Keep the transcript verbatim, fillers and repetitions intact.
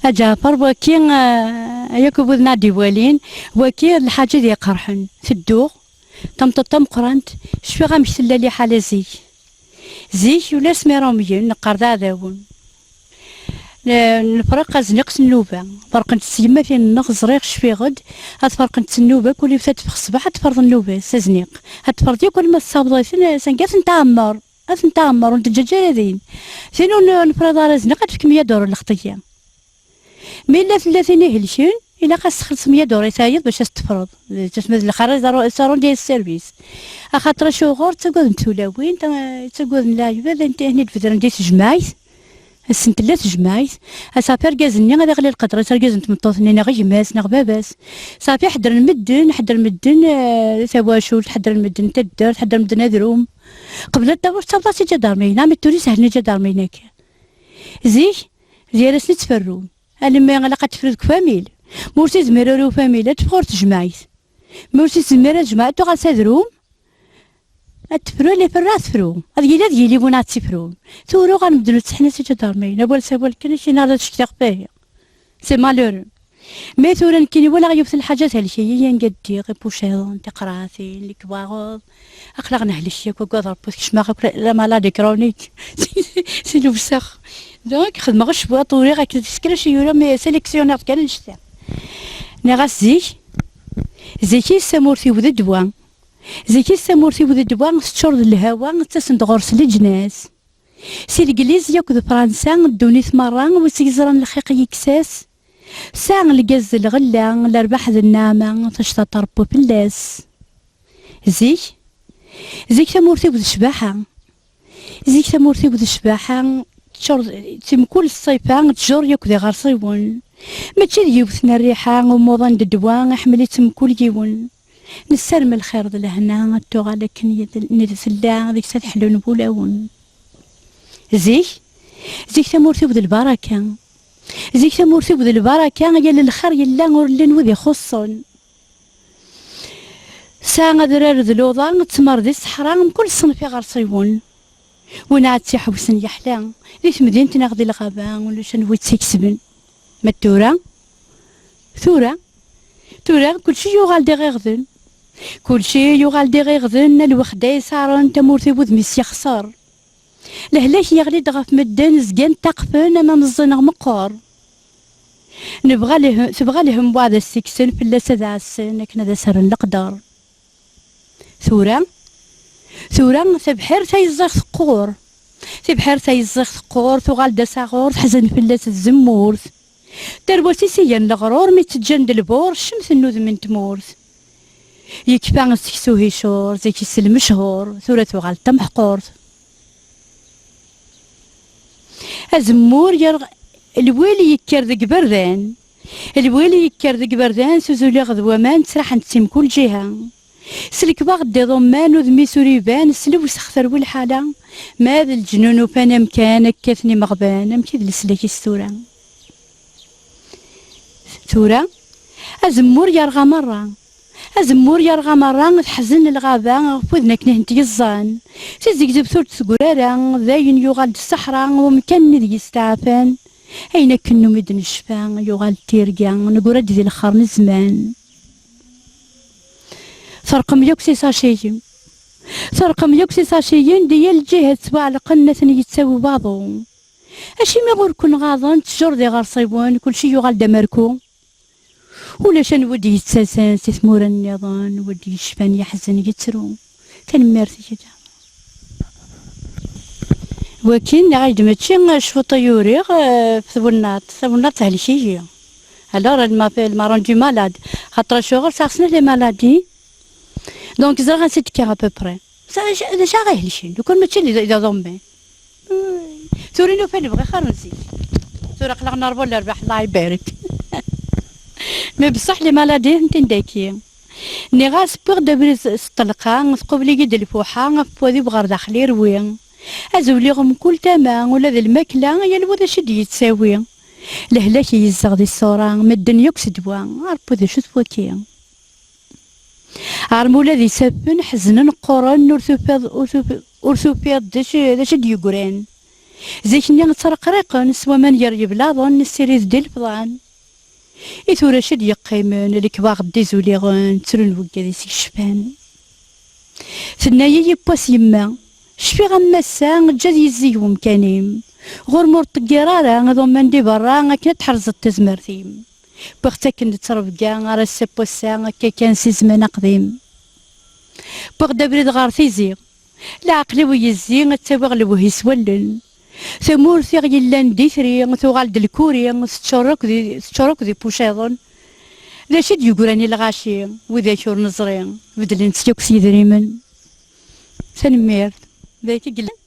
A Ǧaɛfer, waki, eh, yakk wid ad d-iwalin, waki d lḥaǧa i d-iqerḥen. Tedduɣ, tameṭṭut tameqqrant, cfiɣ amek tella liḥala zik. Zik, ula asmi ara umyen, neqqar d aɛdawen. N-, nefreq azniq s nnuba. Ferqent s tyemmatin-nneɣ, ẓriɣ, cfiɣ-d, ad ferqent s nnuba, kul yiwet ad teffeɣ ṣṣbeḥ, ad tefreḍ nnuba-s, azniq. Ad tefreḍ yakk alma tessawḍeḍ-iten, eh, sanga ad tent-tɛemmer. Ad tent-tɛemmer, ur tent-teǧǧaǧ ara din. Tin ur n-, nefriḍ ara azniq, ad tefk meyya duṛ i lxeṭṭya. Ma yella tella tin ihelken, ilaq ad s-txelṣ meyya duṛ i tayeḍ bac ad s-tefreḍ. D tasma d lxir i ẓaru-, ẓarun di service. Axaṭer acuɣer ttagaden tulawin, ta-, ttagaden leɛyub, ad tent-, ad ten-id-bedren di tejmaɛt. Ass-n tella tejmaɛt, a ṣafi argaz-nni ad iɣli lqedr-is, argaz n tmeṭṭut-nni neɣ gma-s neɣ baba-s. Ṣafi ḥeddren medden, ḥeddren medden, eh, tawacult, ḥeddren medden taddart, ḥeddren medden adrum. Qbel ad d-taweḍ, ttaweḍ-as iǧadarmiyen, am tura i sehlen iǧadarmiyen akka. Zik, gar-asen i ttferrun. Almi ilaq ad tefru deg ufamil. Ma ur tezmir ara ufamil, ad teffeɣ ur tejmaɛit. Ma ur tezmir ad tejmeɛ, ad tuɣal s adrum. Ad tefru, ad iferru, ad tefru. Ad yili, ad yili win ad tt-ifrun. Tura uɣal medden ur ttseḥnin s iǧadarmiyen. Awal s awal kan, ad k-iniɣ ad cektaɣ fahi. C'est malheureux. Mais tura nekkini walaɣ yiwet n lḥaǧa thelk-iyi, anga ddiɣ, ipuciḍen, tiqraɛtin, lekwaɣeḍ. Aql-aɣ nehlek yakk, agad Rebbi, kecmeɣ akk la, la maladie chronique. Si lebseɣ. Donc, xedmeɣ cwiṭ, uriɣ akken s kra ci yura, mais sélectionniɣ-d kan annect-a. Nniɣ-as zik, zik-is tamurt-iw d ddwa. Zik-is tamurt-iw d ddwa, teččur d lhawa, ttasen-d ɣur-s leǧnas. Si Legliz yakk d Fransa, ddunit merra, wi tt-yeẓran lxiq yekkes-as. Tesɛa lgaz d lɣella, lerbaḥ d nneɛma, tacḍaṭ Rebbi fell-as. Zik, zik tamurt-iw d ccbaḥa. Zik tamurt-iw d ccbaḥa, teččur d, tim kul ṣṣifa, tjur yakk d iɣersiwen. Mačči d yiwet n rriḥa, umuḍan d ddwa, iḥemmel-itt mkul yiwen. Nessarem lxir d lehna, ad tuɣal akken yed-, ned tella, deg-s ad ḥlun wulawen. Zik, zik tamurt-iw d lbaraka. Zik tamurt-iw d lbaraka, yal lxir yella ur llin wid ixuṣṣen. Tesɛa adrar d luḍa, ttmer di ṣṣeḥra, mkul ṣṣenf iɣersiwen. Win ad tt-iḥewsen yeḥla, di temdint neɣ di lɣaba, ulac anwa i tt-ikesben. Ma d tura? Tura? Tura, kulci yuɣal d iɣiɣden. Kulci yuɣal d iɣiɣden, a lwexda yesɛren, tamurt i wudem-is yexṣer. Lehlak yeɣli-d ɣef medden, zgan ṭṭaqfen ama meẓẓi neɣ meqqer. Nebɣa leh-, tebɣa lhem waɛd as-ikksen, fell-as ad ɛessen akken ad as-rren leqder. Tura, tura tabḥirt ay ẓẓiɣ teqqur. Tibḥirt ay ẓẓiɣ teqqur, tuɣal-d asaɣur, teḥzen fell-as tzemmurt. Tarwa-s i s-igan leɣrur, mi tt-ǧǧan d lbur, ccem tennudem n tmurt. Yekfa seksu hicur, zik-is lmechur, tura tuɣal d tameḥqurt. Azemmur yerɣ-, lwil yekker deg iberdan. Lwil yekker deg iberdan, s uzuliɣ d waman, ttraḥen-d si mkul ǧiha. Selkeɣ-d iḍumman, udem-is ur iban, slewseɣ terwi lḥala, ma d leǧnun ufan amkan, akka-ten imeɣban, amek i d leslak-is tura. Tura, azemmur yerɣa merra. Azemmur yerɣa merra, teḥzen lɣaba ɣef widen akken i tent-yeẓẓan. Tizegzebt ur d-tegri ara, d ayen yuɣal d ṣṣeḥra, umkan-nni deg yesteɛfan. Ayen akken numi d-necfa, yuɣal d tirga, neggra-d di lexxer n zzman. Terqem yakk s isaciyen. Terqem yakk s isaciyen, di yal lǧiha ttwaɛelqen, ad ten-yettawi waḍu. Acimi ur ken-ɣaḍen ttjur d iɣersiwen, kulci yuɣal d amerku? Ulac anwa d-yettasen si tmura nniḍen, wa d-yecfan yeḥzen yettru. Tanemmirt-ik a Ǧaɛfar. Wakin, nniɣ-ak-d mačči cwiṭ ay uriɣ, eh, f twennaḍt. Tawennaḍt tehlek-iyi. Alors, elle m'a fait, elle m'a rendu malade. Xaṭer acuɣer sɛiɣ snat les maladies. Donc, ẓriɣ ansi d-kkiɣ à peu près. D acu ara ɣ-ihelken, lukan mačči d, d iḍumman. Tura nufa lebɣi xir n zik. Tura aql-aɣ nerbu lerbaḥ, Allah ibarek. Mais beṣṣeḥ les maladies n tindaki. Nniɣ-as, wwiɣ-d abrid s ṭṭelqa, tqubel-iyi-d lfuḥa, ɣef wad-iw ɣer daxel irwi. Ad uliɣ mkul tama, ula d lmakla, yal wa d acu i d-yettawi. Lehlak yezdeɣ di ṣṣura, medden yakk s ddwa, a Rebbi d acu-t waki? Ɛerm ula d isaffen ḥeznen qqaren, ur tufiḍ, ur tufi-, ur tufiḍ d acu, d acu i d-yeggran. Zik-nni ttreqriqen s waman gar yeblaḍen, nessirid-d ilefḍan. I tura acu d-yeqqimen, lekbaɣ d-izuliɣen, ttrun wigad i s-yecfan. Tenna-yi yiwwas yemma, cfiɣ am massa, eǧǧ ad yezzig wemkan-im. Ɣur-m ur ṭṭeggir ara iḍumman di berra akken ad tḥerzeḍ tazmert-im. Wwiɣ-tt akken d ttrebga ar ass n wass-a, akka kan si zzman aqdim. Wwiɣ-d abrid ɣer tizi, leɛqel-iw yezzi, ad ttawiɣ lewhi s wallen. Tamurt i ɣ-yellan d itri, tuɣal d lkuri, teččur akk d, teččur akk d ipuciḍen. D acu i d-yegran i lɣaci, widak ur neẓri, beddlen-tt yakk s yedrimen. Tanemmirt. D ayagi i yellan.